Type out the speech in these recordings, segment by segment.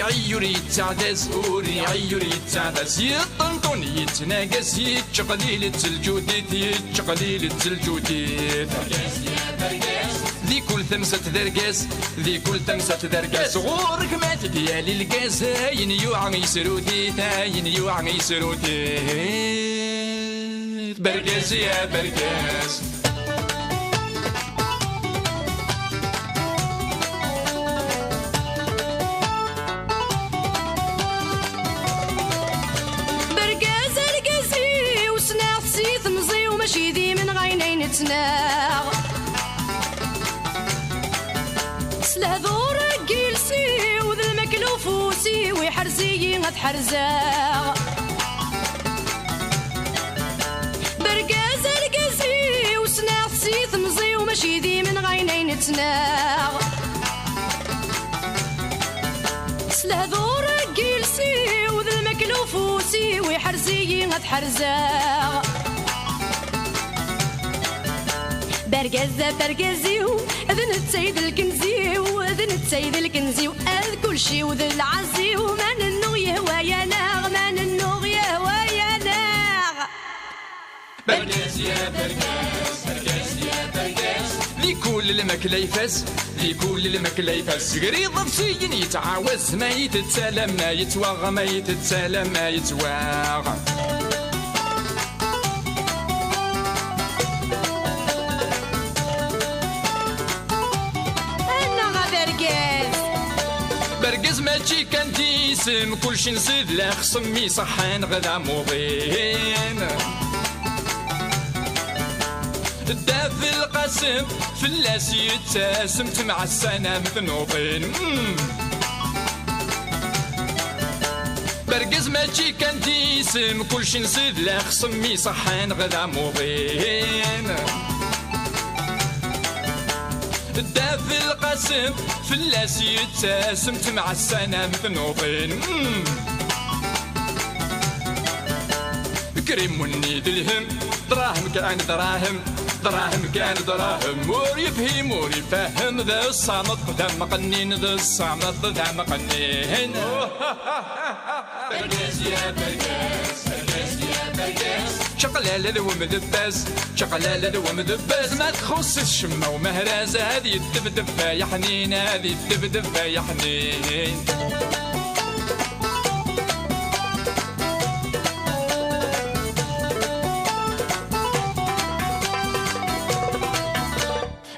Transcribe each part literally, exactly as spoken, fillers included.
Ayyur yettaɛdaz, uri ayyur yettaɛdaz, yeṭṭenṭun yettnagas, yettqelil-itt lǧudit, yettqelil-itt lǧudit. Di kul tamsat d argaz, di kul tamsat d argaz, ɣur-k ma t-id-yali lgaz, ayen yuɛa yesrut-it, ayen yuɛa yesrut-it. Bergaz ya bergaz. Bergaz argaz-iw, ssneɣ-t si temẓi-w, mačči d imenɣi ayen ay nettnaɣ. S lehdur n yiles-iw d lmakla ufus-iw, iḥrez-iyi ad ḥerzeɣ. Bergaz argaz-iw, ssneɣ-t si temẓi-w, mačči d imenɣi ayen ay nettnaɣ. S lehdur n yiles-iw d lmakla ufus-iw, iḥrez-iyi ad ḥerzeɣ. Bergaz a bergaz-iw, d netta i d lkenz-iw, d netta i d lkenz-iw, ad kulci-w d lɛaz-iw, ma nennuɣ yehwa-yaneɣ, ma nennuɣ yehwa-yaneɣ. Bergaz ya bergaz, bergaz ya bergaz. Di kul lmakla ifaz, di kul lmakla ifaz. Gar iḍebsiyen yettɛawaz, ma yettett alamma yettwaɣ, ma yettett alamma yettwaɣ. Annaɣ a bergaz! Bergaz mačči kan d isem, kulci nsid la xsem iṣeḥḥan ɣ d amuḍin. Dda Belqasem fell-as yettasem, temɛassanam tnuḍin. Mm. Bergaz mačči kan d isem, kulci nsid la xsem iṣeḥḥan ɣ d amuḍin. Dda Belqasem fell-as yettasem, temɛassanam tnuḍin. Mm. Krimunni d lhem, dṛahem kan dṛahem, dṛahem kan dṛahem. Ur yefhim ur ifehhem, d ṣṣameṭ d ameqqnin, d ṣṣameṭ d ameqqnin. Bergaz ya bergaz, bergaz ya bergaz. Čaqlala d wemdebbaz, čaqlala d wemdebbaz. Ma txuṣṣ-it ccemma umehraz, ad yeddebdeb ay aḥnin, ad yeddebdeb ay aḥnin.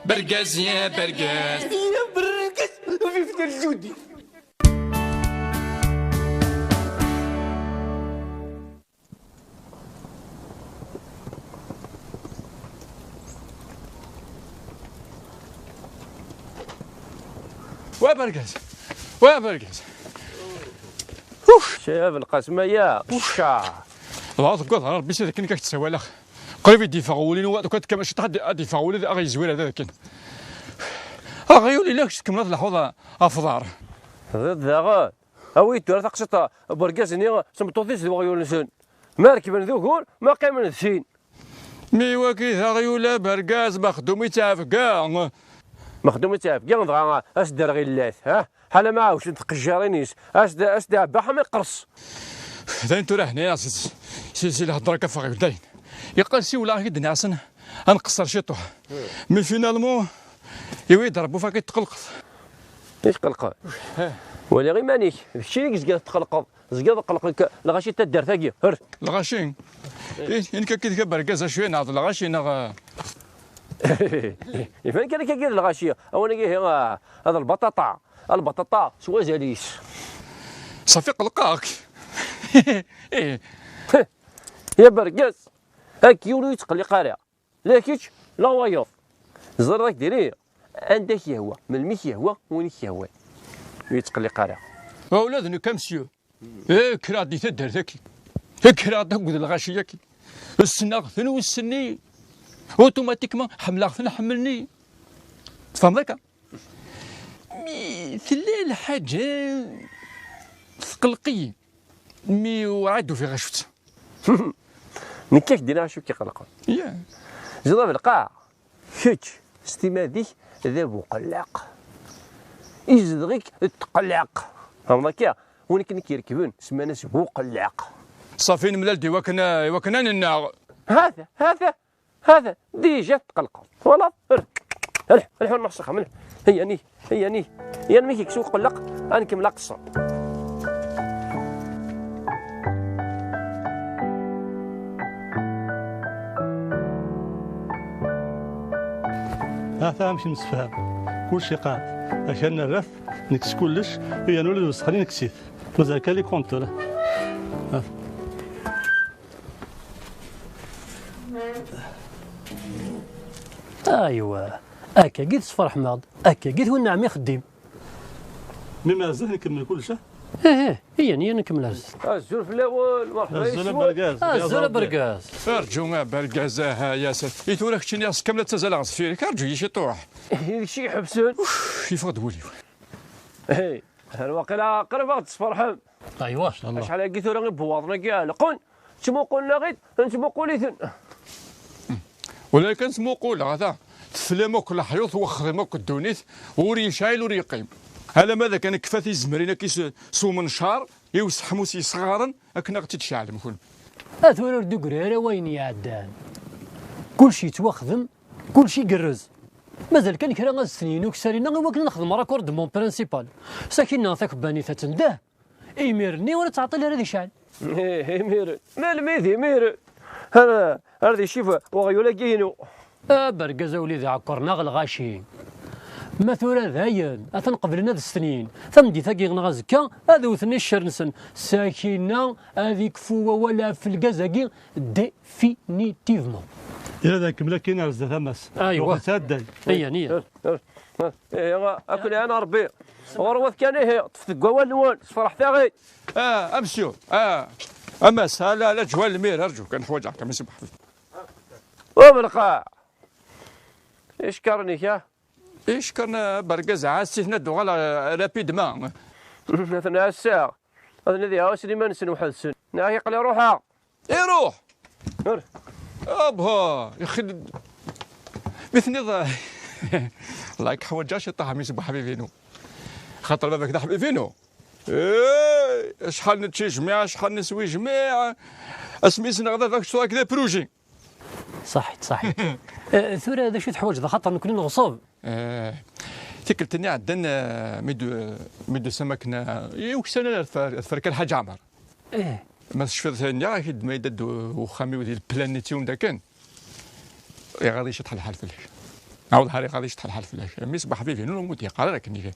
Bergaz ya bergaz. Ya bergaz, vive le Judi. Wa bergaz! Wa bergaz! Uf! Cɛab lqasma ya! Ucca! Dɣa teggaḍ ɣer Rebbi s dakken i k-ssawaleɣ. Qrib i d-yeffeɣ wul-inu, wa, kan ad d-kem-, ciṭṭaḥ ad d-, ad d-yeffeɣ wul-, ad aɣ-yezwir ar dakken. Aɣyul, ilaq s tkemmleḍ leḥuḍ afḍar. Teẓriḍ daɣen? Awi-d tura taqsiṭ n wergaz-nni d tmeṭṭut-is d weɣyul-nsen. Ma rekben d ugur, ma qqimen d sin. Mi wagi d aɣyul abergaz, mexdum i ttɛebga. Mexdum i ttɛebga, dɣa as-d-rɣillat, ha? Ḥala ma ɛewjent tqejjarin-is, as-d-, as-d-ɛebba ḥama iqers. D ayen tura hna si, si, si lhedra akka ffeɣ dayen. Yeqqel siwleɣ-ak-id nniɣ-asen ad nqeṣṣer ciṭuḥ. Mi finalement, iwi-d Rebbi ufak-it tqelqeḍ. I tqelqeḍ? Eh. Wali iman-ik, d kečč i yezgan tetqelqeḍ. Tezgiḍ tqelqeḍ-k lɣaci n taddart-agi. Her. Lɣaci? I, i nekk akka d abergaz acu neɣ d lɣaci neɣ, eh? Iban kan akka d lɣaci. Awan-agi ihi, ah, ad lbaṭaṭa. Lbaṭaṭa s wazal-is. Ṣafi qelqeɣ-k. Eh. Ya bergaz, ak yiwen ur yettqelliq ara. La kečč, la wayeḍ. Ẓriɣ ad k-d-iniɣ anda k-yehwa, melmi k-yehwa, win i k-yehwan. Ur yettqelliq ara. Ula d nekk, a monsieur. Eh, kkreɣ-d di taddart-agi. Eh, kkreɣ-d akked lɣaci-agi. Ssneɣ-ten wissen-nni. Automatiquement, ḥemmleɣ-ten, ḥemmlen-iyi. Tfehmeḍ akka? Mi tella lḥaǧa tqelq-iyi. Mi ur ɛad ufiɣ acu-tt. Nekk ak-d-iniɣ acu k-iqelqen. Yeah. Ziḍ abelqaɛ, kečč s timmad-ik d abuqellaq. Izdeɣ-ik tqellaq. Fehmeḍ akka? Win akken i k-irekben, semman-as Buqelleq. Ṣafi, nemlal-d i wakken, i wakken ad nennaɣ. Hata, hata, hata, déjà tqelqeḍ. Twalaḍ? Rḥ, rḥ, rḥ, nruḥ s axxam, rḥ. Heyya, nih, heyya, nih. Heyya, mi k-yekkes uqelleq, ad nkemmel aqeṣṣer. Hata amek nemsefham. Kullec iqeɛɛed. Akal nerra-t, nekkes kullec, yan ula d lwesxani nekkes-it. Mazal kan les contours. Aywa, akkagi tesferḥem-aɣ-d, akkagi twenneɛem ixeddim. Mi ma ar zdat nkemmel kullec, ah? Ih, ih, iyya, iyya nkemmel ar zdat. Azul fell-awen, merḥba. Azul yes-wen. Abergaz. Azul abergaz. Arǧu abergaz, aha, ya sat. I tura keččini xas kamel ad ttazaleɣ sfir-k, arǧu-yi ciṭuḥ. D kečč i iḥebsen. Uf, yeffeɣ-d wul-iw. Hey, ar waqila qrib ad ɣ-d-tesferḥem. Aywa. Acḥal-agi tura ibuwaḍen-agi ɛelqen, ttmuqulen-aɣ-id, nettmuqul-iten. Walakin ttmuquleɣ, ata, teflam akk leḥyuḍ, wexxdem akk ddunit, ur yecɛil, ur yeqqim. Alamma d akken kfa tizemrin-agi s, s umencar, i useḥmus yesɣaren, akken ad ɣ-tt-id-ceɛlem kunwi. A tura ur d-ugri ara wayen iɛeddan. Kullec yettwaxdem, kullec igerrez. Mazal kan kra ad s-ten-yini ukessar-inna i wakken ad nexdem raccord de mon principal. Sakina takebbanit ad tendeh. Imir-nni ur nettɛeṭṭil ara ad icɛel. Ih, imiren. Melmi d imiren? Ar, ar d icif weɣyul-agi-inu. Abergaz a wlidi ɛekkren-aɣ lɣaci. Ma tura dayen, atan qeblen ad stenyin. Tameddit-agi neɣ azekka, ad wten iccer-nsen. Sakina ad ikfu wawal ɣef lgaz-agi définitivement. Ira ad nkemmel akkin ar zdat a Mass. Aywa. Ruḥ ttɛedday. Iyya, iyya. Ih, ih, ih. Ih, akken yeɛna Rebbi. Ɣurwat kan ihi, ṭṭfet deg wawal-nwen, sferḥet-aɣ-id. Ah, a monsieur, ah, a Mass, ala, ala, ǧwal lmir, arǧu, kan ḥwaǧeɣ-k, a Mass Buḥafif. Umelqaɛ! Icekren-ik, ah? Icekren, ah, bergaz, ɛass-iten ad d-uɣaleɣ, ah, rapidement. Ad ten-ɛasseɣ. Ad nadi ɛassen iman-nsen weḥd-sen. Neɣ aql-i ruḥeɣ. Iruḥ! Ur. Abha! Ixil-, mi tenniḍ, Allah, k-ḥwaǧeɣ ciṭuḥ, a Mass Buḥafif-inu. Xaṭer baba-k d aḥbib-inu. Eh, acḥal nečči jmiɛ, acḥal neswi jmiɛ. Asmi ssneɣ baba-k tura d apruji. Ṣaḥit, ṣaḥit. Eh, tura d acu i teḥwaǧeḍ, axaṭer nekkni neɣṣeb? Eh, tikkelt-nni iɛeddan, eh, mi d-, mi d-tusam akken, eh, i ukessar ad tfer-, ad tferka Lḥaǧ Ɛmer. Eh. Ma tecfiḍ ayen nniɣ-ak-id, ma yedda-d u-, uxxam-iw di lplanitium dakken, iɣaḍ-iyi ciṭuḥ lḥal fell-ak. Ɛawed ḥari, iɣaḍ-iyi ciṭuḥ lḥal fell-ak. Mmi-s n Buḥabibi, ur mu d-yeqqar ara akken ihi.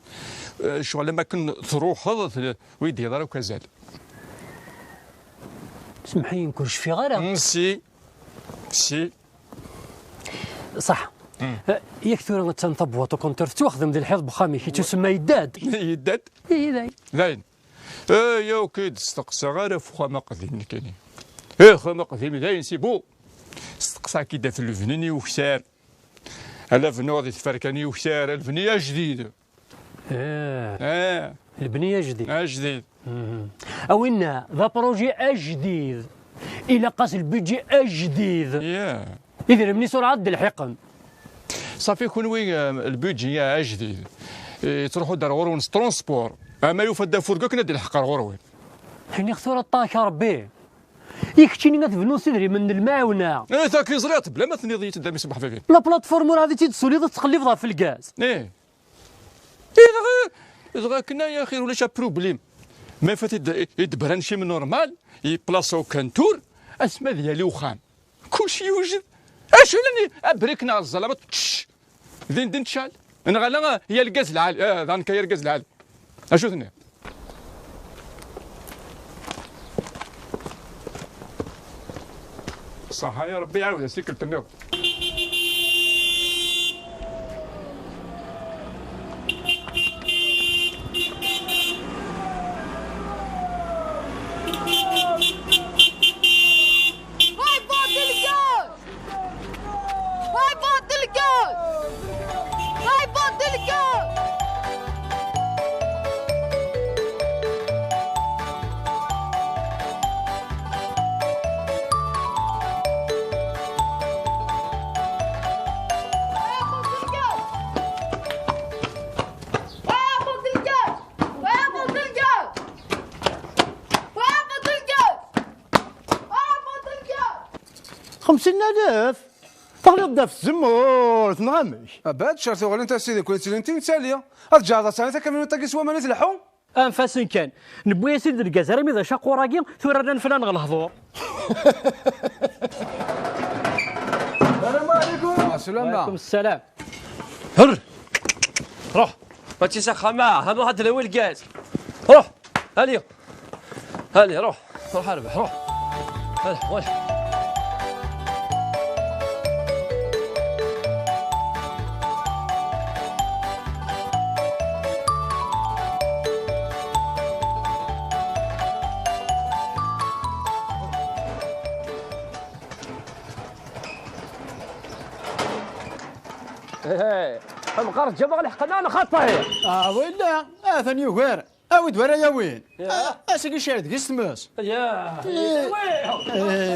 Eh, ccɣel am akken truḥeḍ, t-, ur yi-d-yeḍra akk azal. Semmeḥ-iyi, nekk ur cfiɣ ara. Mm, si. Si. Ṣaḥ. Mm. Eh, yak tura attan tabwaṭ ukuntir tettwaxdem di lḥiḍ n uxxam-ik, yettusemma yedda-d. Yedda-d? Ihi dayen. Dayen. Eh, yak ur k-id-steqsaɣ ara ɣef uxxam aqdim nekkini. Eh, uxxam aqdim dayen, c'est bon. Steqsaɣ-k-id ɣef lebni n ukessar. Ala bnuɣ di tferka n ukessar, lebni ajdid. Eh. Eh. Lebni ajdid. Ajdid. Mhm. A winna, d apruji ajdid. Ilaq-as lbudji ajdid. Yeah. Idrimen-is ur ɛad d-lḥiqen. Safi, kunwi, eh, lbudji ajdid, eh, yettruḥu-d ar ɣur-wen s transport. Ama yufa-d afurgu akken ad d-ilḥeq ar ɣur-wen. Iniɣ tura ṭṭaɛek a Rebbi. I keččini ad tebnuḍ s idrimen n lemɛawna. Eh, tak i ẓriɣ-tt, bla ma tenniḍ-iyi-tt-id a mmi-s n Buḥabibi. La plateforme ur ɛad i tt-id-tessuliḍ ad tettqellibeḍ ɣef lgaz. Eh. Eh, dɣa, dɣa akken-a, axir ulac aprublem. Ma ifat i d-, i d-branchim normal, yeplaṣa ukantur, asma d yali uxxam. Kulci yewjed. Acu llan i-, abrik neɣ ẓẓalamat, tš-, din din tcal. Neɣ ala, ya lgaz lɛali, eh, d nekk ya lgaz lɛali. Acu tenniḍ? Ṣaḥa ya Rebbi, ɛawed-as tikkelt nniḍen. Bye bye, Delgado! Bye bye, Delgado! Bye bye, Delgado! Xemsin alef? Teɣliḍ-d ɣef tzemmurt, neɣ amek? Abad, cer tuɣalin a sidi, kul ttilin tin tali. Ad ǧǧeɣ ad tɛni takamyunit-agi s waman i tleḥḥu? Anef-asen kan. Newwi-as-id lgaz armi d acaqur-agi, tura rnan fell-aneɣ lehdur. Ssalamu ɛlikum. Ɛeslama. Wa ɛlikum ssalam. Herr! Ruḥ! Mačči s axxam, ah, ruḥ ad d-nawi lgaz. Ruḥ! Allez! Allez, ruḥ! Ruḥ a rrbeḥ, ruḥ! Allez, ruḥ! Hey, amqar ǧǧameɣ lḥeqq-nneɣ nxaṭi. Ah, willa, atan yugar. Awi-d wara yawin. Ya. Ah, asagi cer deg-s tmes. Ya. Eh. Eh.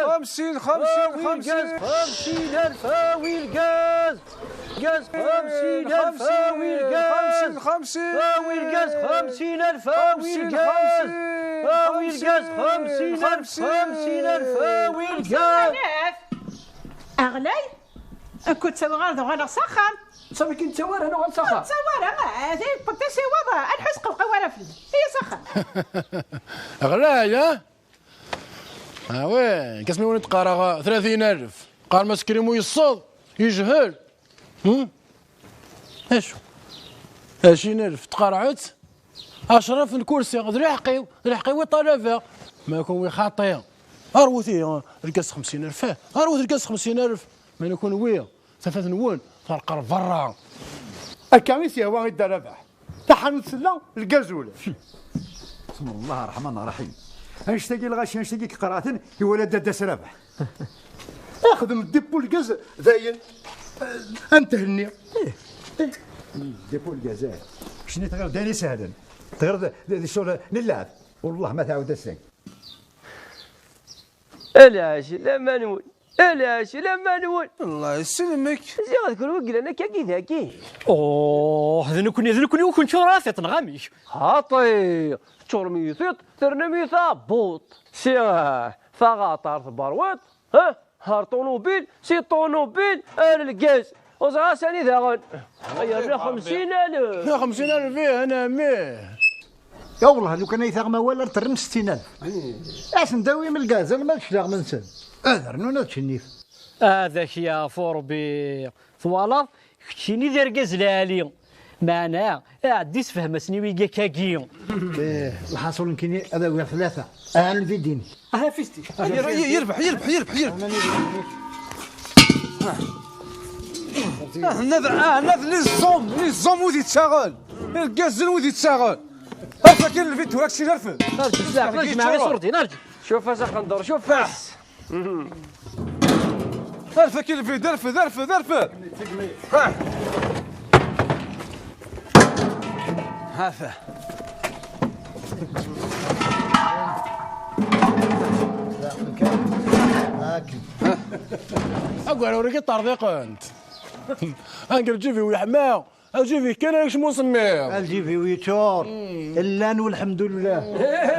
Xemsin, xemsin, xemsin. Xemsin alef, awi lgaz. Lgaz, xemsin alef, awi lgaz. Xemsin, xemsin. Awi lgaz, xemsin alef, awi lgaz. Awi lgaz, xemsin alef, xemsin alef, awi lgaz. Aɣlay? Akked ttawɣar d uɣaleɣ s axxam. Sami kin ttawar ad nuɣal s axxam. Ttawar, ah, tewweḍ tasiwaḍ, ad ḥus qewqew ara fell-i. Iya s axxam. Ɣlay, ha? Ah, wi, kasmi wen-d-qqareɣ tlatin alef. Qqar Mass Krim u yesseḍ, yejhel. Hmm? Acu? Ɛecrin alef, tqarɛet? Acraf n kursi, d lḥeqq-iw, d lḥeqq-iw i ṭalabeɣ. Ma kunwi xaṭi, rwet-iyi lkas xemsin alef, rwet lkas xemsin alef. Ma kunwi, tafat-nwen terqer berra. Akka i s-yehwa i Dda Rabaḥ. Taḥanut tella, lgaz ulac. Bismillah ar-Rahman ar-Rahim. Annect-agi lɣaci, annect-agi iqerɛaten, iwala Dda Rabaḥ. Axdem ddipu lgaz dayen. Am Thenni. Ddipu lgaz, eh. Keččini tɣileḍ d ayen isehlen. Tɣileḍ d, d, d ccɣel n lɛeb. Wellah ma tɛawed ass-agi. Alac, laman-nwen. Alac, laman-nwen. Allah yesselmek. Ziɣ d kunwi i yellan akkagi dagi. Oh, d nekkni, d nekkni i ken-ččureɣ tiṭ, neɣ amek? Xaṭi, teččurem-iyi tiṭ, ternem-iyi taɛebbuḍt. Si, ah, taɣaṭart berwiṭ, ha? Ar ṭunubil, si ṭunubil, ar lgaz. Ur ẓriɣ ara sani daɣen. Ay, rniɣ xemsin alef. Rniɣ xemsin alef, ih, a ɛemmi. Ya wellah, lukan ay taɣem awal, ar terrem settin alef. Ad sen-d-awim lgaz, alma d cclaɣem-nsen. Ad rnun ad ččen nnif. Ad ak-yeɛfu Rebbi. Twalaḍ? Keččini d argaz lɛali. Meɛna, ɛeddi sefhem-asen i wigi akkagi. Eh, lḥaṣul nekkini ad awiɣ tlata. Aha, lbidin. Aha, fisti. Yir-, yir-, yirbeḥ, yirbeḥ, yirbeḥ, yirbeḥ. Ah, nna d, ah, nna d les hommes, les hommes wid yettaɣen. Irgazen wid yettaɣen. Af akin lbid tura keččini rfed. Arǧu, s leɛqel, jmeɛ iṣurdiyen, arǧu. Cuf-as aqendur, cuf-as. Rfed akin lbid, rfed, rfed, rfed. Ha. Hafa. Agar ur i ṭṭerḍiqent. Anger ǧibi-w yeḥma. Aǧibi kan, ad yekcem usemmiḍ. Aǧibi-w yeččur. Llan, welḥemdullah.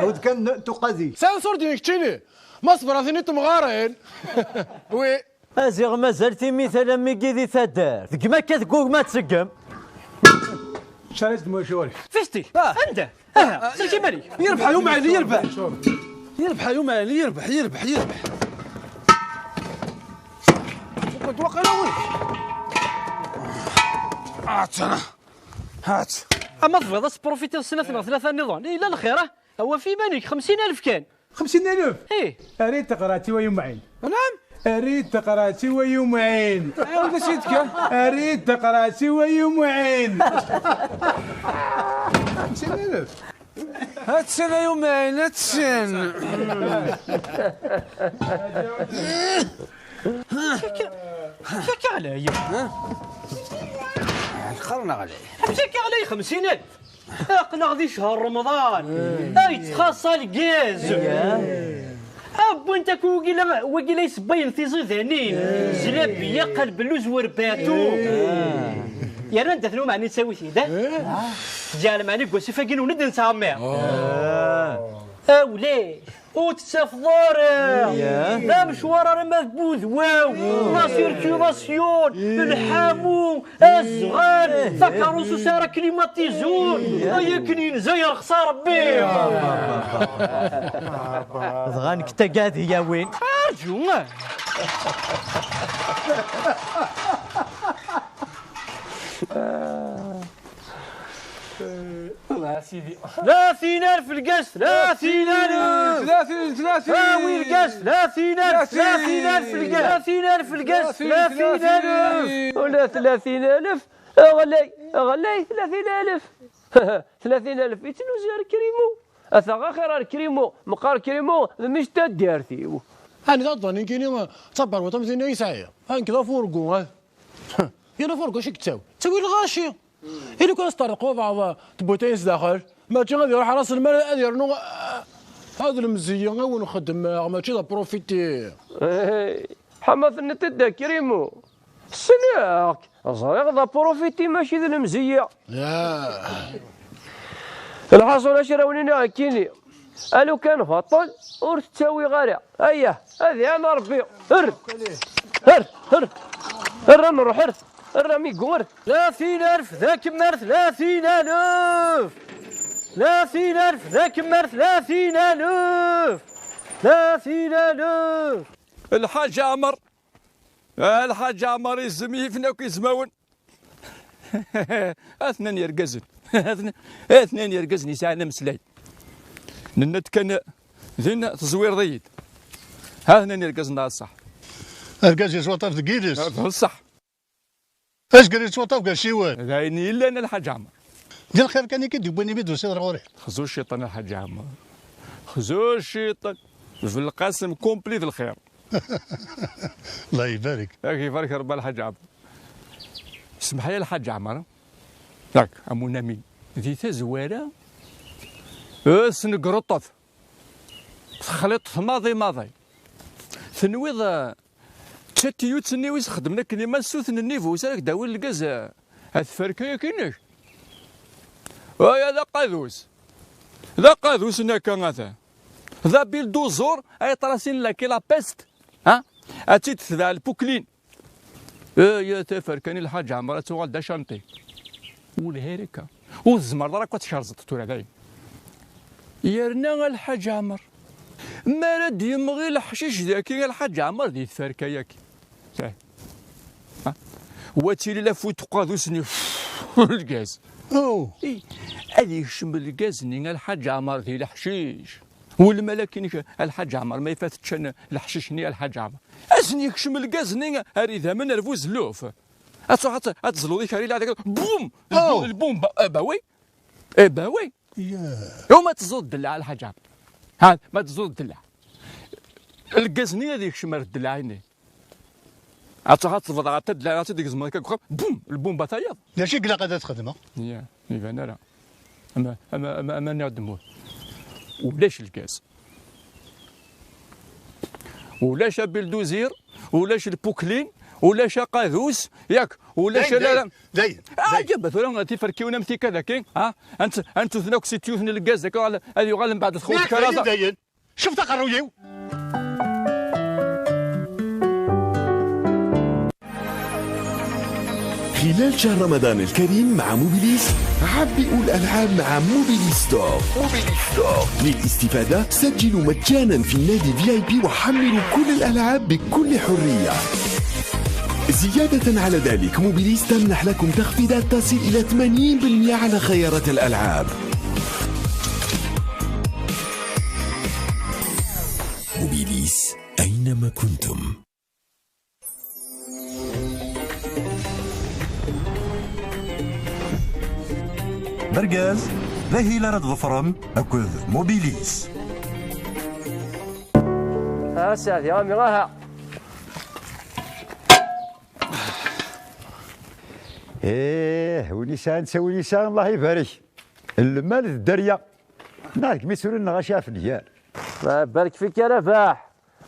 Hud kan tuqadi. Sɛiḍ ṣurdiyen keččini. Ma ṣebra tin i temɣarin. Wi. Aziɣ mazal timital am wigi di taddart. Deg makka deg ugma tseggem. Fisti, anda? Aha, selk iman-ik. Yirbeḥ a Umɛali, yirbeḥ. Yirbeḥ a Umɛali, yirbeḥ, yirbeḥ, yirbeḥ. Waqila wi. Hat ana. Hat. Ama tebɣiḍ ad tprofitiḍ snat neɣ tlata nniḍen, yella lxir, ah? Awa f iman-ik, xemsin alef kan. Xemsin alef? Ih. Err-iyi-d taqerɛet-iw ay Umɛin. Naɛam? Err-iyi-d taqerɛet-iw ay Umɛin. Ɛawed-as-id kan. Err-iyi-d taqerɛet-iw ay Umɛin. Xemsin alef? Attan ay Umɛin, attan. Amek akka ɣlay? Ha? Lxer neɣ ɣlay? Amek akka ɣlay xemsin alef? Aql-aɣ di ccher Remḍan. Ay yettxaṣṣa lgaz. Wwin-t akk wagi la, wagi la yessewwayen tiẓidanin. Zlabiya, qalbelluz, werbatu. Yerna anda-ten umeɛni ttawit-id, eh? Ǧeɛl meɛni deg wasif-agi nwen-d nettɛemmiṛ. Awlay. Ur tettafeḍ ara. D amecwar arma d Budwaw, la circulation, lḥamu, azɣal, takeṛṛust ur sɛi ara climatiseur. Ay akken yenza yerxes a Ṛebbi. Dɣa nekk tagad i yawin. Arǧu. Tlatin alef lgaz, tlatin alef. Tlatin, tlatin. Awi lgaz, tlatin alef, tlatin alef lgaz, tlatin alef lgaz, tlatin alef. Ula tlatin alef. Ɣlay, ɣlay, tlatin alef. Tlatin alef, yettnuzu ar Krimo. Ata axir ar Krimo, meqqar Krimo, d mmi-s n taddart-iw. Ɛni d aḍan nekkini, d taberwiḍt am tin ay sɛiɣ? Nekk d afurgu, ah. Yal afurgu acu yettawi? Yettawi lɣaci. Ili kan sṭerḍeq wabeɛḍ tewwiḍ-ayen sdaxel, mačči ad iruḥ ar aselmad ad yernu, ah, ad lemzeyya i wen-xeddmeɣ, mačči d aprofiti. Eh, ḥama tenniḍ-t-id a Krimo. Ssneɣ-k, ẓriɣ d aprofiti mačči d lemzeyya. Ah. Lḥaṣun acu ara wen-iniɣ nekkini. Alukan baṭel ur t-ttawiɣ ara. Ayah, ad iɛan Ṛebbi. Err! Err! Err! Err a nruḥ, err! Err amigo, err! Tlatin alef d akemmar tlatin alef! Tlatin alef d akemmar tlatin alef! Tlatin alef! Lḥaǧ Ɛmer. A Lḥaǧ Ɛmer, izem yifen akk izmawen. Atnan yergazen. Atnan, atnan yergazen yesɛan ameslay. Nenna-d kan din, tezwireḍ-iyi-d. Atnan yergazen, neɣ ṣṣeḥ? Argaz yettwaṭṭaf deg yiles. D ṣṣeḥ. Azger yettwaṭṭaf deg acciwen. D ayen yellan, a Lḥaǧ Ɛmer. D lxir kan i k-id-yewwin imi d-tusiḍ ar ɣur-i. Xzu cciṭan, a Lḥaǧ Ɛmer. Xzu cciṭan. D lqasem complet d lxir. Allah ibarek. Ak ibarek Rebbi, a Lḥaǧ Ɛmer. Semḥ-iyi, a Lḥaǧ Ɛmer. Yak, a mon ami. Di tazwara, ass n greṭṭet. Texliṭ maḍi maḍi. Tenwiḍ, eh, d tatiyut-nni i s-xedmen akken i ma ssuten nni bu ara k-d-awin lgaz, eh, a tferka-yak-inek. Aya d aqadus. D aqadus n akka ata. D abilduẓur ay ṭrasin la kilapest, ha? Ad tt-id-tbeɛ lpuklin. Aya taferka-nni, Lḥaǧ Ɛmer, ad tuɣal d acanṭi. Ur lhi ara akka. Ur tzemreḍ ara akk ad tkerzeḍ tura dayen. Yerna a Lḥaǧ Ɛmer, mi ara d-yemɣi leḥcic dagi, a Lḥaǧ Ɛmer, di tferka-yagi. Ha? Wa tili la fut uqadus-nni, lgaz. Oh. I, ad yekcem lgaz-nni a Lḥaǧ Ɛmer di leḥcic. Welmal akken a Lḥaǧ Ɛmer, ma ifat ččan leḥcic-nni a Lḥaǧ Ɛmer. Ad sen-yekcem lgaz-nni ar idammen, ar buzelluf. Ad truḥ ad, ad tezluḍ ikerri la deg bum! Oh. Lbum, lbum, ba, eh, ba oui. Eh, ba oui. Yeah. Iwa ma tezluḍ ddellaɛ a Lḥaǧ Ɛmer. Ha, ma tezluḍ ddellaɛ. Lgaz-nni ad yekcem ar ddellaɛ-nni. Ad truḥ ad tebḍeɣ ad tadla, ad tt-id-gezmeḍ akka deg uxxam, bum! Lbumba tayeḍ. D acu i ilaq ad xedmeɣ? Ya, iban ara. Ama, ama, ama, ama nniɣ-d mmut. Ulac lgaz. Ulac abilduzer, ulac lpuklin, ulac aqadus, yak, ulac dayen, ala dayen, dayen, ah, dayen. Jaba tura tiferkiwin am tika daki, ha? Ant-, antuten akk si tyut n lgaz daki, ad yuɣal mbeɛd txuṣ dayen, karaza. Dayen. شفت قرويو؟ خلال شهر رمضان الكريم مع موبيليس، عبئوا الألعاب مع موبيليس ستور. موبيليس ستور. للاستفادة سجلوا مجانا في النادي في آي بي وحملوا كل الألعاب بكل حرية. زيادة على ذلك، موبيليس تمنح لكم تخفيضات تصل إلى ثمانين بالمئة على خيارات الألعاب. موبيليس، أينما كنتم. D argaz, d ahil ara tḍefrem akked Mobilis. Ah, saɛdi, ah, mi, aha. Eh, win yesɛan ttawil yesɛa, Allah ibarek. Lmal d dderya. Neɣ deg mi tt-ur-nneɣ acu ɣef nnger. Barek fik a Rabaḥ.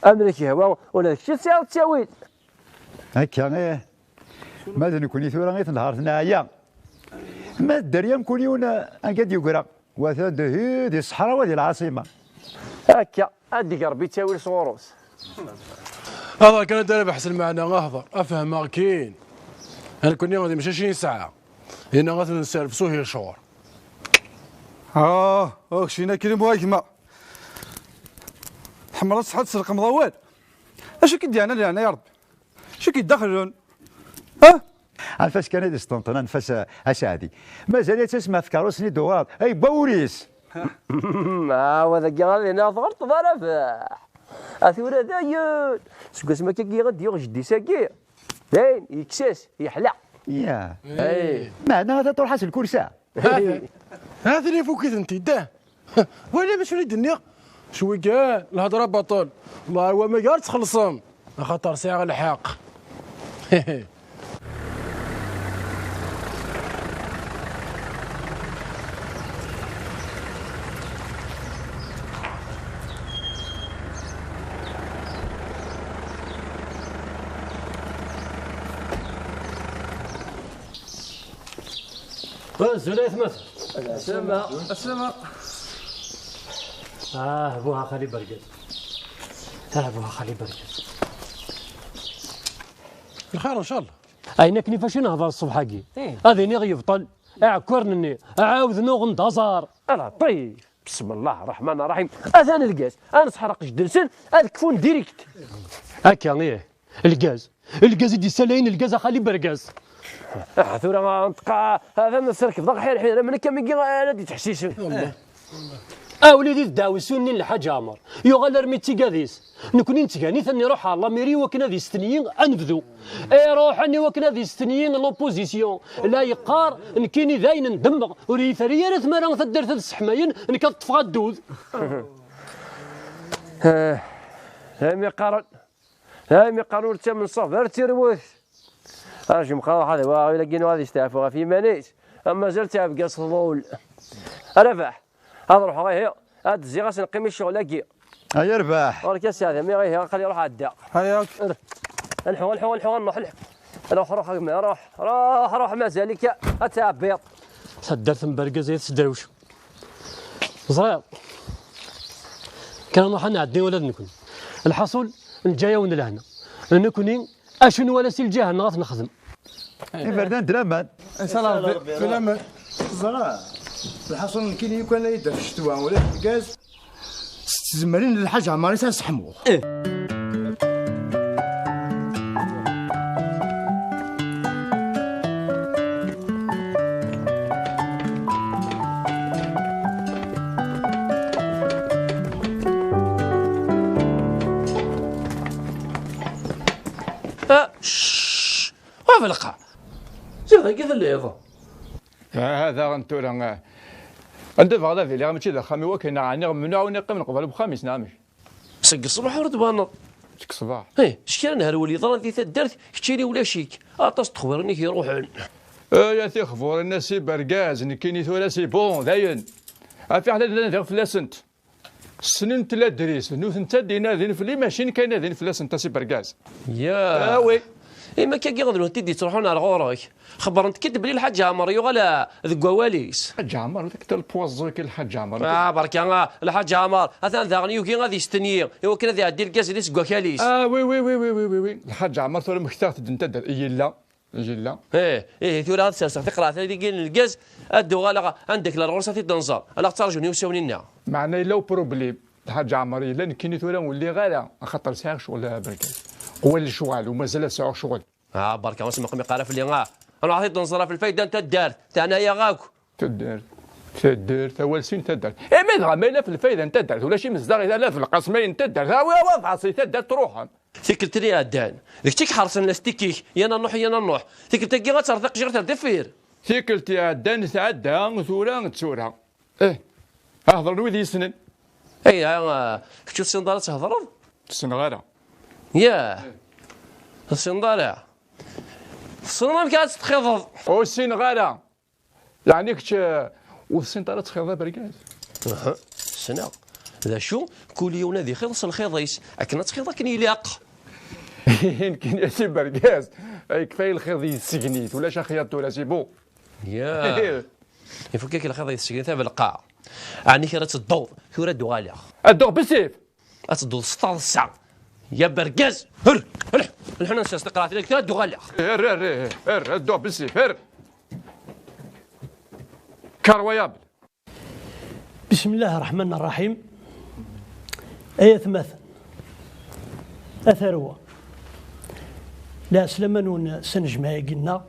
Am d ak-yehwa, ula d kečč tesɛiḍ ttawil. Akka, ih. Ma d nekkni tura i tenhert neɛya. Ma d dderya mkul yiwen anga d-yeggra. Watan dihi di ṣṣeḥra wa di lɛaṣima. Akka, ad d-ig Ṛebbi ttawil sɣur-s. Hḍer kan a Dda Rabaḥ s lmeɛna, hḍer, ad fehmeɣ kin. Nekkni d imcac i nesɛa. Yenna ad ten-nserfes uhi ccɣel. Ah, oh, keččina Krim wa gma. Tḥemmleḍ ṣṣeḥḥa ad tselqmeḍ awal? Acu i k-d-yeɛnan leɛna ya Ṛebbi? Acu i k-yeddaxlen? Ha? Anef-as kan ad isṭenṭen, anef-as a, a Saɛdi. Mazal yettas ma tkeṛṛust-nni d-uɣaḍ. Ay, yewwa wul-is! Ah, wa dagi ad iniɣ tɣelṭeḍ a Rabaḥ. A tura dayen. Seg wasmi akka i d-yuɣ jeddi-s-agi. Dayen, yekkes-as, yeḥla. Ya. Ay. Meɛna ata truḥ-as lkursa. Ha-t-, ha-t-an ifuk-iten-id, ah. Wala acu i d-nniɣ? Cwi kan, lhedra baṭel. Wellah, wa ma gar txellṣem, axaṭer sɛiɣ lḥeqq. Azul ay atmaten. Aslama. Aslama. Ah, buha xali bergaz. Ah, buha xali bergaz. Lxir, ncallah. Ayen akken ifac i nehḍer ṣṣbeḥ-agi. Ih. Ad iniɣ yebṭel. Iɛekkaren-nni ɛawden uɣen-d aẓar. Ala ṭif. Bismillah ṛṛeḥman ṛṛaḥim. Atan lgaz. Ad nesḥerreq jeddi-nsen, ad kfun direct. Akka, ih. Lgaz. Lgaz i d-yessalayen lgaz a xali bergaz. Ah, tura nṭeq, hada nserkeb d aɣḥir ḥir, am nekk am igi ara d-ittḥessisen. A wlidi d ddaɛwessu-nni n Lḥaǧ Ɛmer, yuɣal armi d tigad-is. Nekni nettgani-t ad iruḥ ɣer lamiri iwakken ad istenyi anebdu. Iruḥen iwakken ad istenyi l'opposition. La yeqqar, nekkini dayen ndemmeɣ, ur iyi-terri ara tmara taddart ad sseḥmayen, nekk ad ṭṭfeɣ addud. Eh, am iqqaren, Ay mi qqaren ur ttamen ṣṣehd ar tirwet. Arjem xawa ḥad wa ɣilaginu ad isteɛfu ɣef yiman-is. Am mazal ttɛebga s tḍul. A Rabaḥ, ad ruḥeɣ ihi, ad d-zziɣ ad s-neqqim i ccɣel-agi. Ay a Rabaḥ. Ɣur-k a Saɛd, mi ihi aql-i ruḥ ɛeddaɣ. Hayak. Nḥu, nḥu, nḥu, nruḥ, nḥu. Ruḥ, ruḥ, a gma, ruḥ, ruḥ, ruḥ, mazal-ik ad tɛebbiḍ. Taddart n Bergaz ay tesdrewc. Ẓriɣ. Kan ad nruḥ ad nɛeddi ula d nekni. Lḥaṣul, neǧǧa-yawen lehna. Nekni, acu nwala si lǧiha-nneɣ ad t-nexdem. Iberdan d laman. Nsala Rebbi, fi laman. Ẓra. Lḥaṣul, nekkini yukan la yedder f ccetwa, ula d lgaz. S tzemrin n Lḥaǧ Ɛmer i s-seḥmuɣ. Ah, ccc! Ɣef lqaɛ! Ziɣ dagi telliḍ! Aha daɣen tura, ah, anda bɣiɣ ad iliɣ, mačči d axxam-iw akken, ɛni mennaɣ win iqqimen qbal uxxam-is, neɣ amek? Seg ṣṣbeḥ ur d-tbaneḍ. Seg ṣṣbeḥ? Ih, s kra n herwel yeḍran di taddart, keččini ulac-ik. Aṭas n texbirin i k-iruḥen. Ay a tixburin a si Bergaz, nekkini tura si bon, dayen. Afiḥ la d-nadiɣ fell-asent. Ssnent ladris, nutenti ad d-inadin fell-i, mačči nekk ay nadin fell-asent a si Bergaz. Ya. Ah oui. Ima akka giɣ d nutenti d-yettruḥun ar ɣur-k. Xebbṛent-k-id belli Lḥaǧ Ɛmer yuɣal, a, deg wawal-is. Lḥaǧ Ɛmer, ur tektal poiẓẓu-k Lḥaǧ Ɛmer. Ah, berka, ah, Lḥaǧ Ɛmer, atan daɣen yugi ad yestenyi, i wakken ad iɛeddi lgaz-nni seg wakal-is. Ah, oui, oui, oui. Lḥaǧ Ɛmer, tura mmektaɣ-t-id n taddart. Yella, yella. Ih, ih, tura ad serseɣ tiqraɛt-agi n lgaz, ad d-uɣaleɣ anda k-la ɣur-s ad t-id-nẓer. Ala ɣ-ttarjun iwsawen-inna. Meɛna yella uproblem. Lḥaǧ Ɛmer yella, nekkini tura ur lliɣ ara, axaṭer sɛiɣ ccɣel, a Bergaz. Qwa lecɣal, u mazal ad sɛuɣ ccɣel. Ah, berka, ur smeqmiq ara fell-i, ah. Nruḥ ad t-id-nẓer ɣef lfayda n taddart, teɛna-yaɣ akk. Taddart, taddart, awal sin taddart. Imi dɣa ma yella ɣef lfayda n taddart, ulac imezdaɣ i ala d lqasma n taddart. Awi, awi, aḍɛas i taddart, truḥem. Tikkelt-nni iɛeddan, d kečč i iḥerṣen lastik-ik, yan a nruḥ, yan a nruḥ. Tikkelt-agi ad terreḍ taqejjirt ar deffir. Tikkelt iɛeddan tɛedda, tura d tura. Eh, ad hedṛen wid yessnen. Ay, ah, kečč ur tessineḍ ara ad thedreḍ? Ur ssineɣ ara. Yah. Ur tessineḍ ara? Tessneḍ amek ad tettxiḍeḍ? Ur ssineɣ ara. Yeɛni kečč, eh, ur tessineḍ ara ad tettxiḍeḍ a Bergaz? Aha, ssneɣ. D acu? Kul yiwen ad ixiḍ s lxiḍ-is, akken ad tettxiḍ akken ilaq. Nekkini a si Bergaz, yekfa-yi lxiḍ yessegnit, ulac axyaḍ tura, c'est bon. Yah. Ifuk-ak lxiḍ yessegnit a belqaɛ. Ɛni kra ad tedduḍ? Tura ad d-uɣaleɣ. Ad dduɣ bessif. Ad tedduḍ s taḍsa. Ya bergaz. Her, her. Lḥuna s tiqraɛt-nni, tura ad d-uɣaleɣ. Her, her, her, her, ad dduɣ bessif, her. Incroyable. بسم الله الرحمن الرحيم. Ay atmaten, a tarwa, lɛeslama-nwen s anejmaɛ-agi-nneɣ.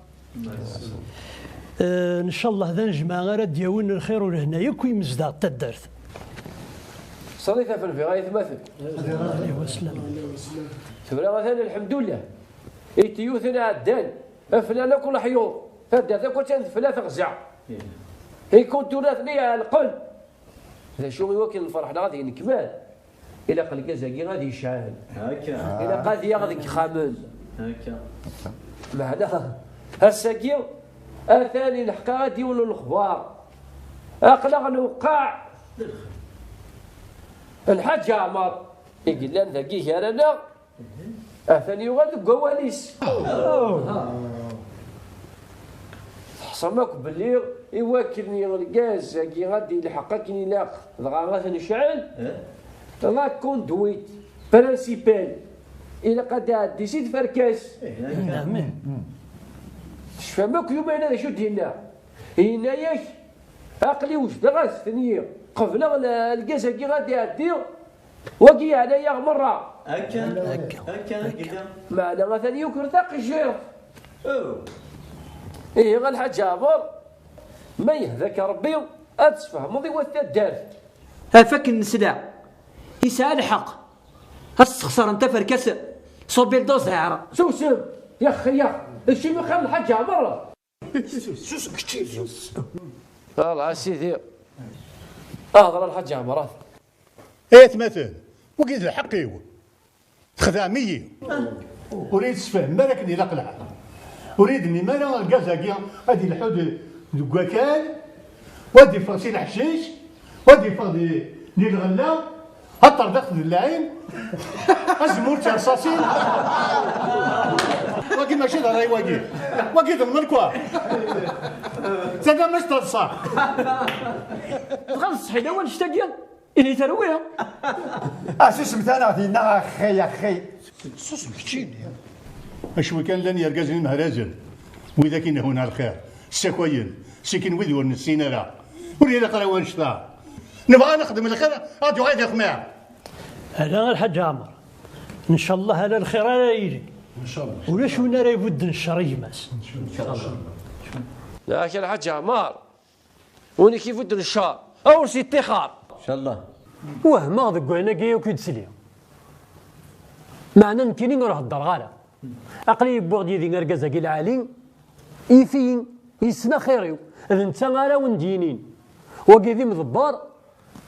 Eh, ncallah d anejmaɛ ara d-yawin lxir u lehna yakk i yimezdaɣ n taddart. Ṣalit ɣef Nnbi, ay atmaten. Alayhi wasallam. Tura atan, lḥemdullah, itiyuten ɛeddan, aflan akk leḥyuḍ, taddart akk attan tefla teɣza. Ikun tura atni ɛelqen. D acu i wakken lferḥ-nneɣ ad yenekmal? Ilaq lgaz-agi ad yecɛel. Akka. Ilaq ad yaɣ deg yexxamen. Akka. Meɛna, ass-agi, atan ilḥeq-aɣ-d yiwen n lexbar. Aql-aɣ newqeɛ. Lḥaǧ Ɛmer, i yellan dagi gar-aneɣ, atan yuɣal deg wawal-is. Teḥṣam akk belli i wakken lgaz-agi ad d-ilḥeq akken ilaq, dɣa ad t-necɛel, la conduite principale ilaq ad d-iɛeddi si tferka-s. Tecfam akk yumayna d acu d-yenna? Yenna-yak, aql-i wejdeɣ ad stenyiɣ, qebleɣ l-, lgaz-agi ad d-iɛeddi, wagi yeɛna-yaɣ merra. Akka. Akka. Akka, akka. Meɛna atan yuker taqejjirt. Oh. Ihi a Lḥaǧ Ɛmer, ma yehda-k Rebbi, ad tfehmeḍ i wat taddart. Af akken nesla, yesɛa lḥeqq. Ad sxeṣren taferka-s s ubilduẓer. Susem, yaxi, yax, d kečč i mi qqaren Lḥaǧ Ɛmer. Susem kečči. Sus. Ala a sidi. Ahder a Lḥaǧ Ɛmer. Ay atmaten, wagi d lḥeqq-iw. Txedɛem-iyi. Ur iyi-tessefhmem ara akken ilaq lḥal. Ur iyi-d-tennim ara argaz-agi ad ilḥu d-, deg wakal, u ad iffeɣ si leḥcic, u ad iffeɣ di, di lɣella, ad ṭṭerḍiqt d llaɛin, azemmur d tirṣaṣin. Wagi mačči d ṛṛay wagi. Wagi d lmelk wa. Tannamast taḍsa. Dɣa d ṣṣeḥ-ina wannect-agi? Ihi terwi. Ah, susem tanaɣ dinna, axxay, axxay. Susem keččini. Acwi kan llan yergazen imehrazen, wid akken ihun ar lxir, ssakayen, sikin wid ur nessin ara. Ur ilaq ara wanect-a. Nebɣa ad nexdem lxir, ad yuɣal d ixmiɛ. Ala a Lḥaǧ Ɛmer. Ncallah ala lxir ara yili. Ncallah. Ulac win ara ibudden ccer i gma-s. Ncallah. Yak a Lḥaǧ Ɛmer. Win i k-ibudden ccer, a ur s-iṭṭixer. Ncallah. Wehmeɣ deg wayen-agi akk i d-sliɣ. Meɛna nekkini ur heddreɣ ara. Aql-i yewwiɣ-d yid-i argaz-agi lɛali, yif-iyi, yessen axir-iw. D netta ara wen-d-yinin. Wagi d imḍebber,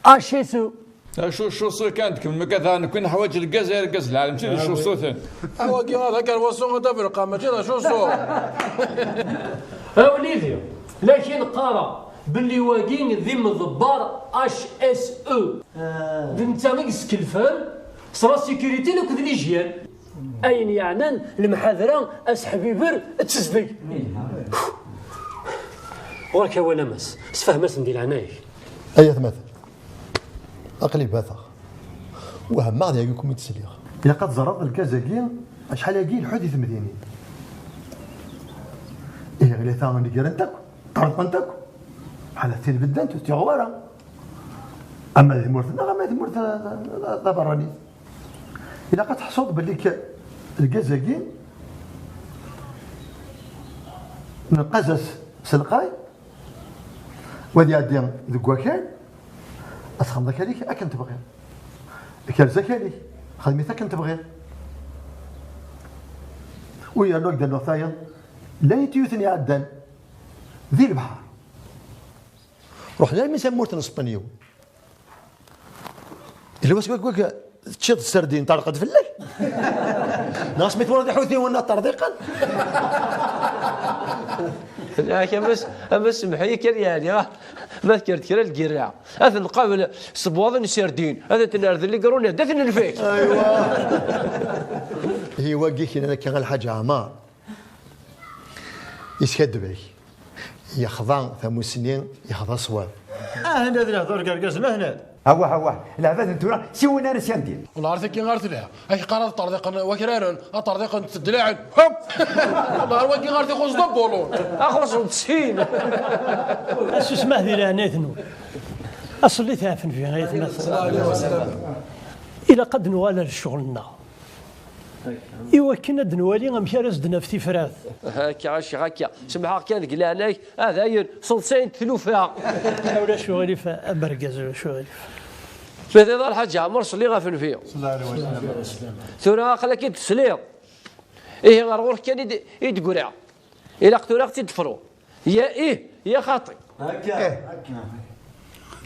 H S E. Acu, cuṣu kan, tkemmlem akka, daɣ nekkni neḥwaǧ lgaz, ay argaz lɛali, mačči d cuṣuten. Ah, wagi, ah, d akerwaṣu, ad d-afelqam, mačči d acuṣu. A wlidi, lakin qqareɣ belli wagi d imḍebber H S E. D netta i yeskelfen s la sécurité akked l'hygiène. Ayen yeɛnan lemḥadra, aseḥbiber d tezdeg. Ɣur-k awal a Mass, sefhem-asen di leɛnaya-k. Ay atmaten, aql-i bateɣ. Wehmeɣ di agi kum i d-sliɣ. Ilaq ad teẓreḍ lgaz-agi acḥal-agi ileḥḥu di temdinin. Ihi ɣilata negren-t akk, ṭerḍqen-t akk. Ḥala tin beddant ur t-yuɣ wara. Ama di tmurt-nneɣ, ama di tmurt, eh, taberranit. Ilaq ad teḥṣuḍ belli k-, lgaz-agi nenqaz-as s lqay, u ad iɛeddi deg wakal, ad txedmeḍ akal-ik akken tebɣiḍ. Kerz akal-ik, xdem-it akken tebɣiḍ. U yernu ad k-d-rnuɣ tayeḍ, llan ityuten iɛeddan di lebḥer. Ruḥen armi tamurt n Spenyul. Yella wasmi wak, wak teččiḍ sardine, ṭerḍqent fell-ak? Neɣ asmi twalaḍ iḥutiwen ad ṭerḍiqen? Ak, a Mass, a Mass, semmeḥ-iyi kan, yeɛni, ah, ma tekker-d kra lgirra, ad ten-nqabel s bwaḍen n sardine, ad ten-nerr d ligrunad, ad ten-nfak. Aywa. Ihi wagi kra akka a Lḥaǧ Ɛmar. Yeskaddeb-ak. Yexḍa tamusni, yexḍa ṣṣwab. Ahna d lehdur n yergazen, ahna. Awah, awah, leɛbad n tura, siwin ara s-yandin. Wala ar tagi ar telha. Ak qqar ad ṭṭerḍiqen wakraren, ad ṭṭerḍiqen tedlaɛen. Hop! Wala ar wagi ar tixuẓ d abulun. Axuṣ n tsin. Asusem ah di leɛnayt-nwen. Aṣellit ɣef nnbi, ay atmaten. Ilaq ad nuɣal ar ccɣel-nneɣ. I wakken ad nwali amek ara s-d-naf tifrat. Akka, a ccix, akka. Semḥeɣ kan deg leɛnaya-k, a dayen, seḍsayent tlufa. Ulac uɣilif, a bergaz, ulac uɣilif. Tfatiḍ a Lḥaǧ Ɛmer, ṣelli ɣef nnbi. Tura aql-ak-id tesliḍ. Ihi, ɣer ɣur-k kan i d-, i d-greɣ. Ilaq tura ad tt-id-tefruḍ. Ya ih, ya xaṭi. Akka. Eh.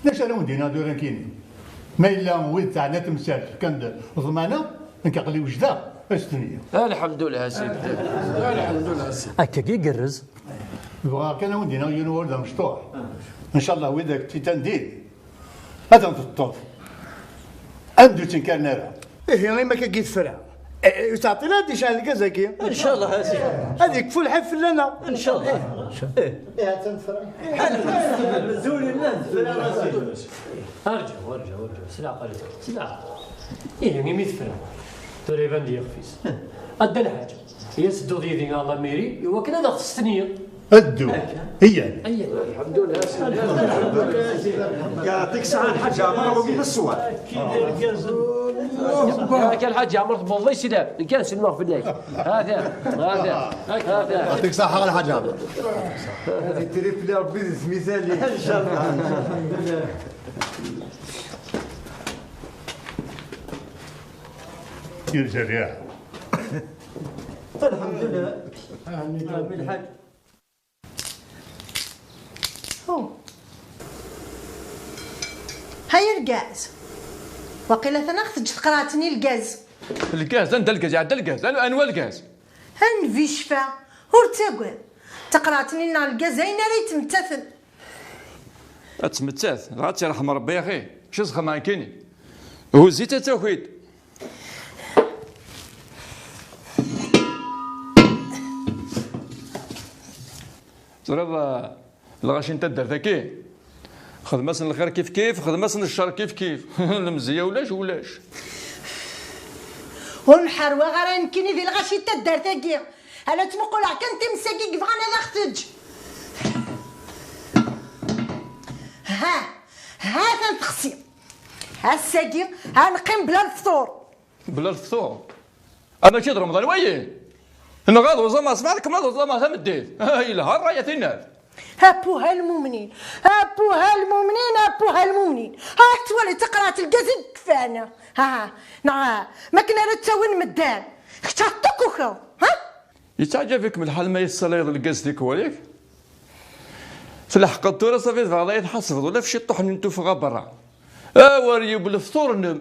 D acu ara wen-d-iniɣ tura nekkini? Ma yella wid teɛna temsalt fkan-d ḍmana, nekk aql-i wejdeɣ, ad s-ten-iniɣ. Alḥemdullah a sidi. Alḥemdullah a sidi. Akkagi igerrez. Bɣiɣ kan ad wen-d-iniɣ yiwen wawal d amecṭuḥ. Ncallah wid ak tt-itandin, ad ten-teṭṭef. Ad ur d-ttenkaren ara. Ihi, imi akka i tefra. Eh, ur teɛṭil ara ad d-icɛel lgaz-agi. Ncallah a sidi. Ad yekfu lḥif fell-aneɣ. Ncallah. Eh. Ihi, attan tefra. Arǧu, arǧu, arǧu. S leɛqel-ik. S leɛqel. Ihi, imi tefra. Tura iban-d yixef-is. A Dda Lḥaǧ, i as-tedduḍ yid-i ɣer la mairie, i wakken ad aɣ-testeniḍ. Ddu. Akka. Iyya. Iyya. Yeɛṭik ṣṣeḥḥa Lḥaǧ Ɛmer, wagi d ṣṣwab. Akka Lḥaǧ Ɛmer, tewweḍ islam. Nekk ad sellmeɣ fell-ak. Ha-t-an, ha-t-an, ha-t-an. Yeɛṭik ṣṣeḥḥa Lḥaǧ Ɛmer. Ad itripli Rebbi di tmitalin. Ncallah. Yir jerriɛ. Alḥemdulillah. Ɛemmi Lḥaǧ. Oh. Hay argaz. Waqila atan aɣ-teǧǧ teqraɛt-nni lgaz. Lgaz? Anda lgaz? Iɛedda lgaz. Anwa, anwa lgaz? A nnbi ccfa. Ur ttagad. Taqraɛt-nni neɣ lgaz ayen ara yettmettaten. Ad tmettat, dɣa ad tt-irḥem Rebbi, axi. Acu zexma nekkini? Huzz-itt ad taki-d. Teẓriḍ, eh, lɣaci n taddart-agi? Xdem-asen lxir kif kif, xdem-asen ccer kif kif. Lemzeyya ulac, ulac. Ur nḥerwaɣ ara nekkini di lɣaci n taddart-agi. Ala ttmuquleɣ kan times-agi i yebɣan ad aɣ-teǧǧ. Ha, ha-t-an texsi. Ass-agi, ad neqqim bla lefṭur. Bla lefṭur? A mačči d Remḍan wayi? Neɣ ad uẓameɣ ṣṣbeḥ, tkemmleḍ uẓameɣ tameddit. Yelha ṛṛay a tinnat. Apuha lmumnin, apuha lmumnin, apuha lmumnin. Ha, twaliḍ taqerɛet lgaz i yekfan. Ha, neɣ, ma akken ara ttawin medden. Kečč ad ṭṭukukeḍ, ha? Yettɛǧab-ikem lḥal ma yessalayeḍ lgaz tikwal, yak? Tleḥqeḍ tura, ṣafi tebɣiḍ ad yi-tḥasbeḍ ula f ciṭṭuḥ-nni n tuffɣa berra. Awer yeww lefṭur-nnem,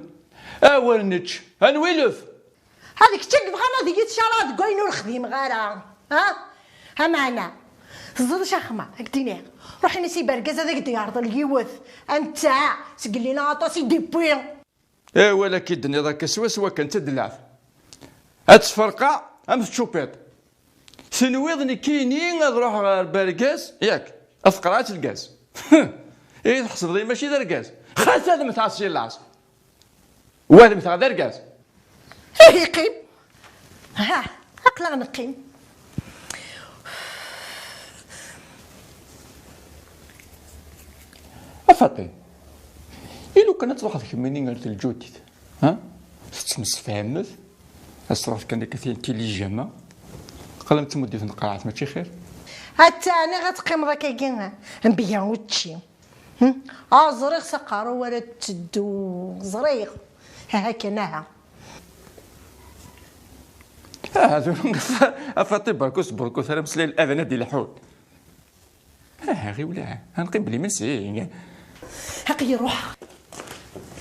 awer nečč, ad nwilef. Ad kečč i yebɣan ad iyi-tcaraɛ deg wayen ur xdimeɣ ara, ha? Ameɛna, teẓriḍ acu axemma, ad k-d-iniɣ. Ruḥ ini-as i bergaz ad ak-d-yerḍel yiwet. Anta, seg llina aṭas i d-iwwi. Eh, wala k-id-nniḍ akka swaswa kan d tadlaɛt. Ad tferqeɣ am tčupiṭ. Tenwiḍ nekkini ad ruḥeɣ ɣer bergaz, yak, ad teqreɛ-itt lgaz. Ihi tḥesbeḍ-iyi mačči d argaz? Xas ad mteɣ si laẓ. Wa ad mteɣ d argaz. Ihi qqim. Ha, aql-aɣ neqqim. A Faṭi, i lukan ad truḥeḍ kemmini ar telǧutit, ha? Tettemsefhamet, ad s-truḥeḍ kan akka tintilijama, qal am tmuddit n tqerɛet, mačči xir? Atta ɛni ad teqqimeḍ akkagi, mbiya učči? Hm? Ah, ẓriɣ s aqerru ara d-teddu, ẓriɣ. Aha kan, aha. Aha, a Faṭi, berkus, berkus, ara meslay adan ad d-ilḥun. Ah, ɣiwel, ah, ad neqqim bla imensi. Aql-i ruḥeɣ.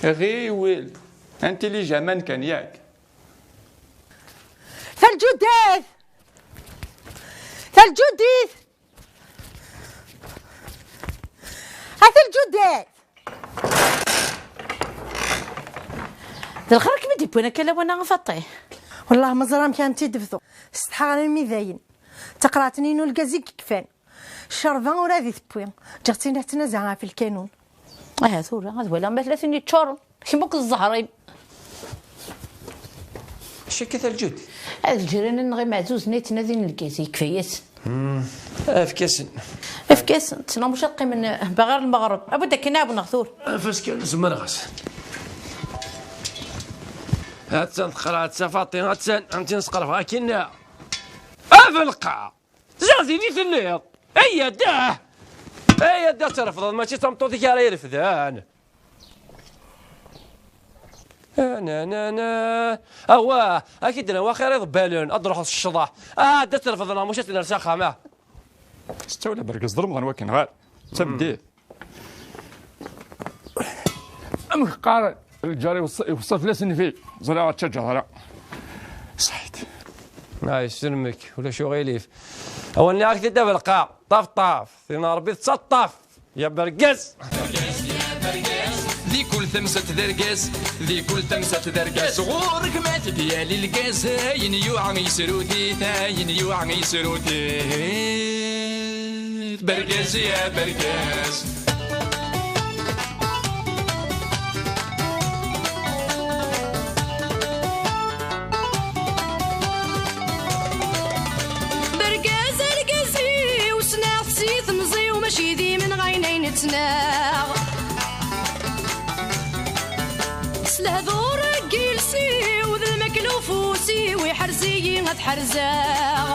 Ɣiwel, intelligent kan, yak? Taljudit! Taljudit! A Taljudit! D lxir kem-id-yewwin akka lawan-a a Faṭi? Wellah ma ẓriɣ amek ara m-tt-id-bduɣ. Setḥaɣ armi dayen. Taqerɛet-nni n urgaz i yekfan. Ccerba ur ad itewwi. Ǧǧiɣ-tt-in ad tnaza ɣef lkanun. Aha tura, ad walaɣ ma tella tin yeččuren. Kemm akk d zzher-im. Acu akka, a Lǧud? Ad lǧiran-nneɣ imeɛzuzen ay ttnadin lgaz, yekfa-yasen. Efk-asen. Efk-asen, ttnamuc ad qqimen, eh, baɣ ar lmeɣreb. Abud akken aɛebneɣ tura. Afas kan, zemreɣ-as. Attan teqra, attan Faṭi, attan, am tin sqerfeɣ akin. Abelqa! Ziɣ din i telliḍ! Ay adda! Ay adda, ad trefdeḍ, mačči d tameṭṭut-ik ara irefden! Ananana! Awah! Ad k-id-nawi axir iḍebbalen, ad d-truḥeḍ s ccḍeḥ! Ah, ad trefdeḍ neɣ mačči ad t-ners axxam, ah! Tettawla bergez d remḍan wakken, ɣer d tameddit. Amek qqaren? Lǧar iweṣṣa, iweṣṣa fell-as nnfi. Ẓriɣ ad tǧaǧaḍ ara. Ṣaḥit. Ah, yesselmek, ulac uɣilif. Awen nniɣ-ak-t-id abelqa. Ṭaf, ṭaf. Tin n Ṛebbi tettaṭṭaf. Ya bergaz. Di kul tamsat d argaz, di kul tamsat d argaz. Ɣur-k ma tebya lgaz, ayen yuɛa yesruti-t, ayen yuɛa yesruti-t. Bergaz ya bergaz. Bergaz argaz-iw, ssneɣ-t si temẓi-w, mačči d imenɣayen ay nettnaɣ. S lehdur n yiles-iw, d lmakla ufus-iw, iḥrez-iyi ad ḥerzeɣ.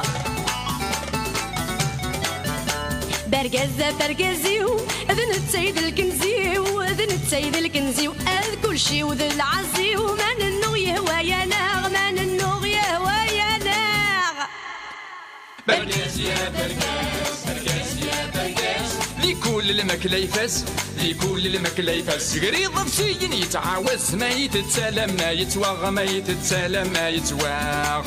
Bergaz ɣef argaz-iw, d netta i d lkenz-iw, d netta i d lkenz-iw, ad kulci-w d lɛaz-iw, ma nennuɣ yehwa-yaneɣ, ma nennuɣ yehwa-yaneɣ. Bergaz ya bergaz, bergaz ya bergaz. Di kul lmakla ifaz, di kul lmakla ifaz. Zegriḍ ɣef siyin yettɛawaz, ma yettett alamma yettwaɣ, ma yettett alamma yettwaɣ.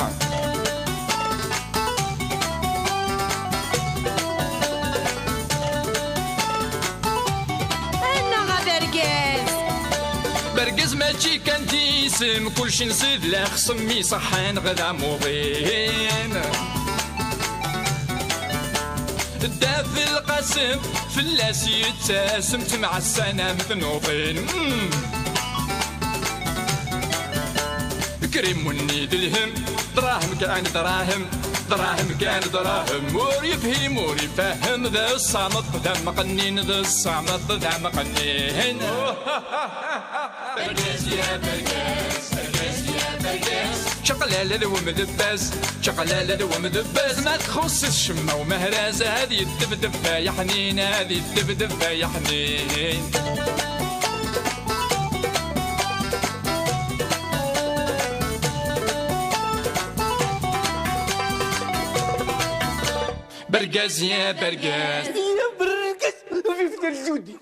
Annaɣ a bergaz! Bergaz mačči kan d isem, kulci nsid la xsem iṣeḥḥan ɣ d amuḍin. Dda Belqasem fell-as yettasem, ttemɛassan am tnuḍin. Mm. Krim wenni d lhem, dṛahem kan dṛahem, dṛahem kan dṛahem. Ur yefhim, ur ifehhem, d ṣṣameṭ d ameqqnin, d ṣṣameṭ d ameqqnin. Bergaz ya bergaz, bergaz ya bergaz. Čaqlala d wemdebbaz, čaqlala d wemdebbaz. Ma txuṣṣ-it ccemma umehraz, ad yeddebdeb ay aḥnin, ad yeddebdeb ay aḥnin. Bergaz ya bergaz. Ya bergaz, vive Dda Lǧudi.